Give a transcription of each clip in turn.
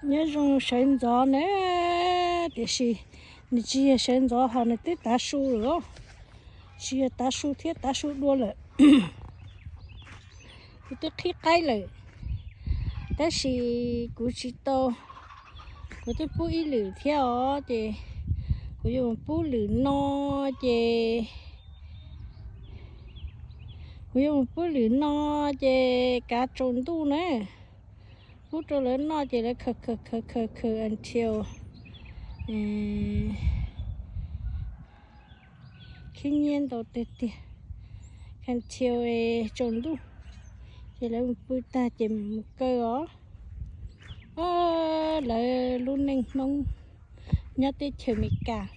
Nyob zoo sawv ntxov na, tiam sis nws tsis yog sawv ntxov ho nws twb tav su lawm, tsis yog tav su thiab, tav su dua lawm. Kuv twb qhib qaib lawm, tab sis kuv tsis tau, kuv twb pub ib lwm thiab os, ces kuv yuav mus pub lwm no, ces kuv yuav mus pub lwm no, ces kav tsaus ntuj na, pub rau lawv noj ces lawv khaws khaws khaws khaws khaws until khib nyiab ntau tiag tiag, until tsaus ntuj, ces lawv mus pw tag ces mus kaw os. Lawv lub neej Hmoob nyob teb chaws Amelikas,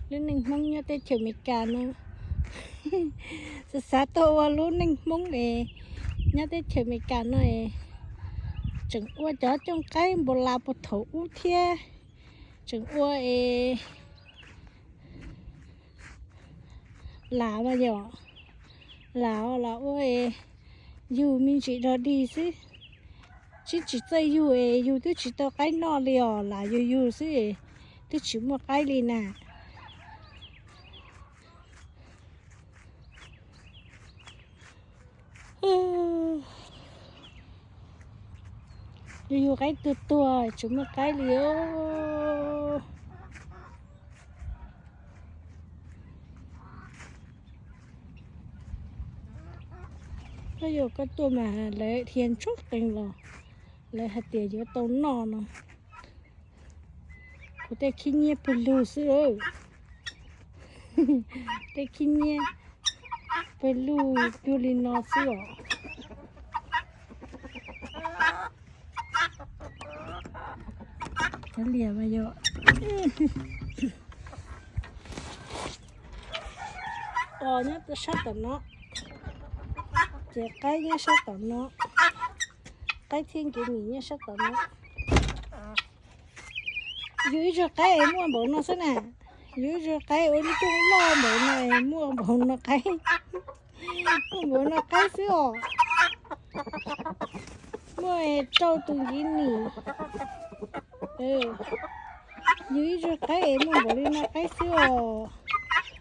lub neej Hmoob nyob teb chaws Amelikas no, xav xav tuaj ua lub neej Hmoob es nyob teb chaws Amelikas no es tseem ua cov cooj qaib npaum li puag thaum ub thiab, tseem ua es lam mas yom, lam los ua es yug me ntsis dog dig xwb, tsis tsis txawj yug es yug twb tsis tau qaib noj li os, lam yug yug xwb es twb tsis muaj qaib li na. Yug yug qaib tuag tuag tsis muaj qaib li os. Koj yuav koj tuaj mas lawv dhia ntsuag qees los lawv hais tias yuav tau noj no. Kuv tej khib nyiab pawg lug xwb, tej khib nyiab pawg lug cuag li no xwb os. Cov liam mas yog os nyob sab tom no, ces qaib nyob sab tom no, qaib thiab nkiv nim nyob sab tom no. Yug ib zag qaib es muaj npaum no xwb na, yug ib zag qaib ua lub cooj loj npaum no es muaj npaum no qaib, muaj npaum no qaib xwb os. Muaj rau tus nkiv nim, yug ib zag qaib es muaj npaum li no qaib xwb os.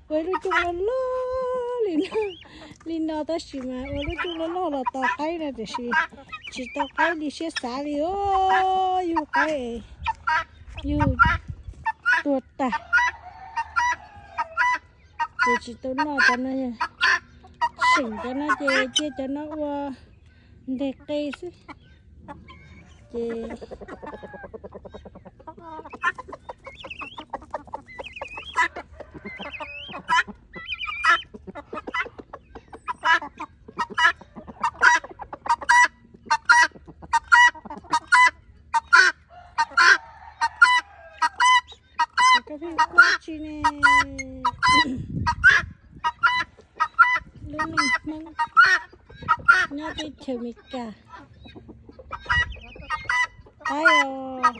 Ua lub cooj loj loj li no, li no tab sis mas ua lub cooj loj loj los tau qaib no tiam sis tsis tau qaib li siab xav li os. Yug qaib, yug tuag tag, ces tsis tau noj cov no, seem cov no ces cia cov no ua nteg qe xwb. Ces koj pheej quaj tsi ne? Lub neej Hmoob nyob teb chaws Amelikas qaib os.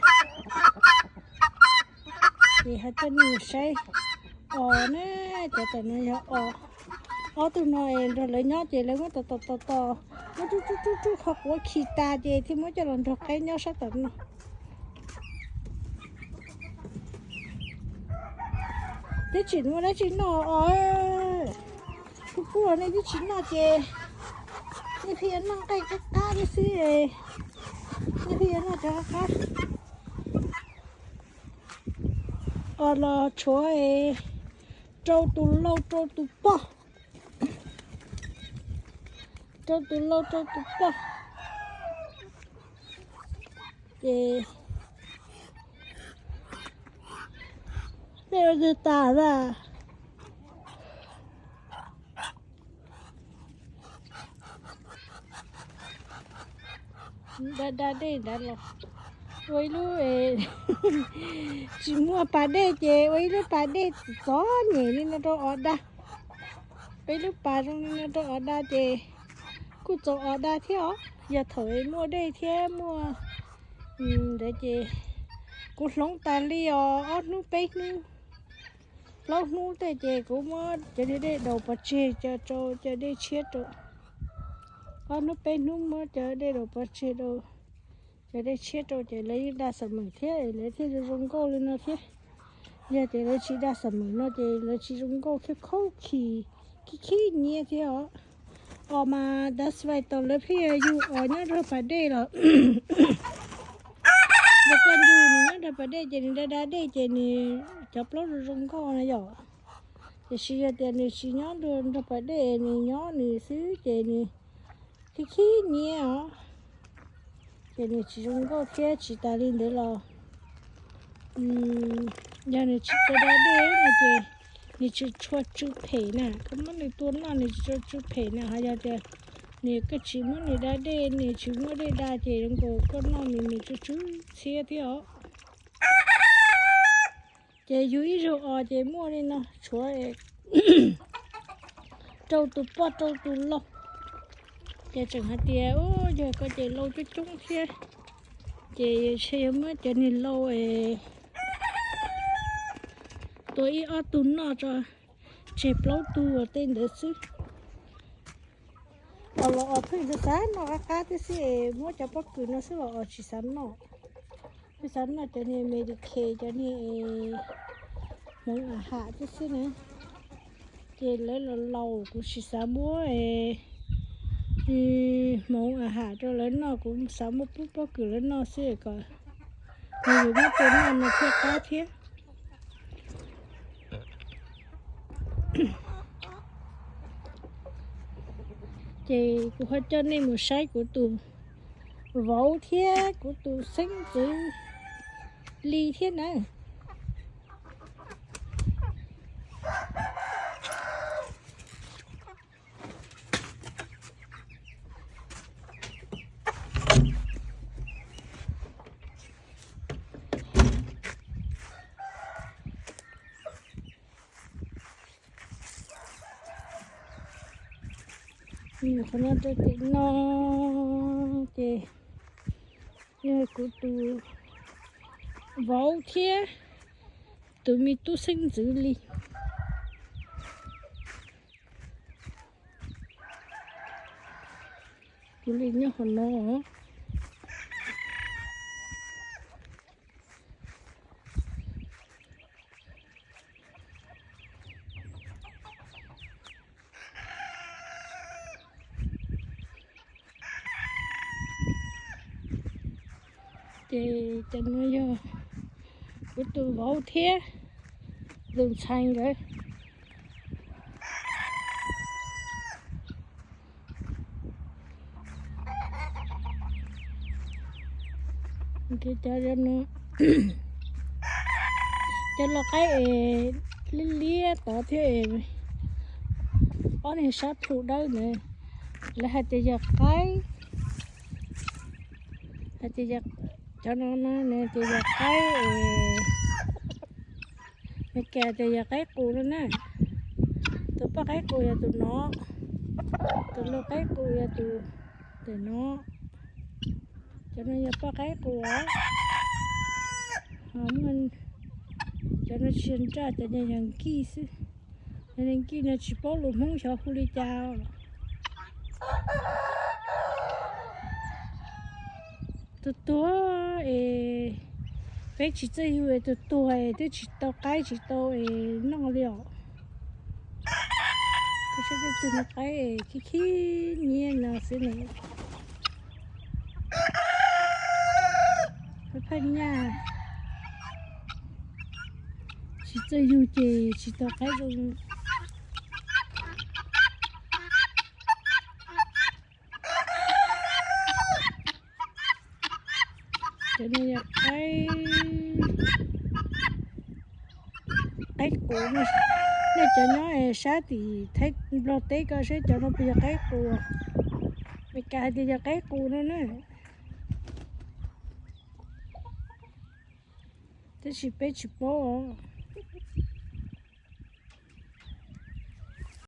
Ces ho coj nej mus saib os na, cov tom no yog os. Ob tug no es nrog lawv nyob ces lawv muab tos tos tos tos, muab rub rub rub rub qhov quav khi tas ces thiaj muab coj los nrog qaib nyob sab tom no. Twb tsis muaj dab tsi noj os. Kuv pub los nej twb tsis noj ces nej pheej yuav noj nqaij qab qab xwb, nej pheej yuav noj cov qab qab. Os los tshuav rau tus lau rau tus pog, rau tus lau rau tus pog. Ces nej ua twg tas na? Da da dej ntawd los ua ib lub, tsis muaj pas dej ces ua ib lub pas dej txom nyem li no rau os da. Ua ib lub pas zoo li no rau os da ces kuj txaus os da thiab os. Yog thaum muaj dej thiab muaj ntawd ces kuv hloov tas li os ob hnub peb hnub, plaub hnub tej ces kuv muab cov dej daus pov tseg, cov dej tshiab rau. Ob hnub peb hnub muab cov dej daus pov tseg rau, Cov dej tshiab rau ces lawv yeej dag xam meem thiab lawv thiaj zoo zoo nkauj li no thiab. Yog tias lawv tsis dag xam meem no ces lawv tsis zoo nkauj thiab, khaub khim khib khib nyiab thiab os. Os mas dav xwb tau lawv pheej yug os nyob nrog pas dej los. Yog koj yug nws nyob nrog pas dej ces nws da da dej ces nws cov plaub zoo zoo nkauj na yom. Tiam sis yog tias nws tsis nyob nrog pas dej, nws nyob nws xwb ces nws khib khib nyiab os. Ces nws tsis zoo nkauj thiab. Tsis tas li ntawd los yog nws tsis tau da dej no ces nws tsis tshua tsw phem na. Koj muab nws tua noj nws tsis tshua tsw phem na. Ho yog tias nws, koj tsis muab nws da dej, nws tsis muaj dej da ces zoo nkaus koj noj nws, nws tsw tsw txhiab thiab os. Ces yug ib zaug os ces muaj li no tshuav rau tus poj rau tus lau. Ces tseem hais tias yog koj ces lau coob coob thiab. Ces ntshe yuav muab cov niag lau tua ib ob tug noj tso, tseg plaub tug uas tej ntawd xwb. Os los os pheej xav xav noj qab qab tib si es muab cov pob kws no xwb los os tsis xav noj. Pheej xav noj cov niag Medicaid, cov niag hmoov a ham tib si na. Ces lawv los laus kuv tsis xav muab hmoov a ham rau lawv noj, kuv xav muab pub pob kws lawv noj xwb kom nws yuav muab tua noj no thiaj qab thiab. Ces kuv ho coj nej mus saib kuv tus vauv thiab kuv tus xeeb ntxwv Li thiab na. Qhov no rau tim no ces yog kuv tus vauv thiab tus me tub xeeb ntxwv Li. Kuv Li nyob qhov no. Ces cov no yog kuv tus vauv thiab tus ntxhais nkawd. Cov lau qaib es liab liab tod thiab, ob niag sab plhu dawb ntawd, lawv hais tias yog qaib, hais tias cov no ces yog qaib, Meskas tias yog qaib qus no na. Tus poj qaib qus yog tus no, tus lau qaib qus yog tus, tus no. Cov no yog poj qaib qus. Cov no tsis yog nraj, cov no yog nkij xwb. Cov nkij no tsis paub lus Hmoob xyov hu li cas. Tus tuag es peb tsis txawj yug es tus tuag es twb tsis tau qaib tsis tau es noj li os. Koj saib tej tug no qaib es khib khib nyiab no xwb ne. Phaj phaj nyaj, tsis txawj yug ces tsis tau qaib zoo. Cov no yog qaib, qaib qus. Nej cov nyob sab tim Thaib Nplog teb koj saib cov no puas yog qaib qus? Meskas hais tias yog qaib qus no na, tab sis peb tsis paub os.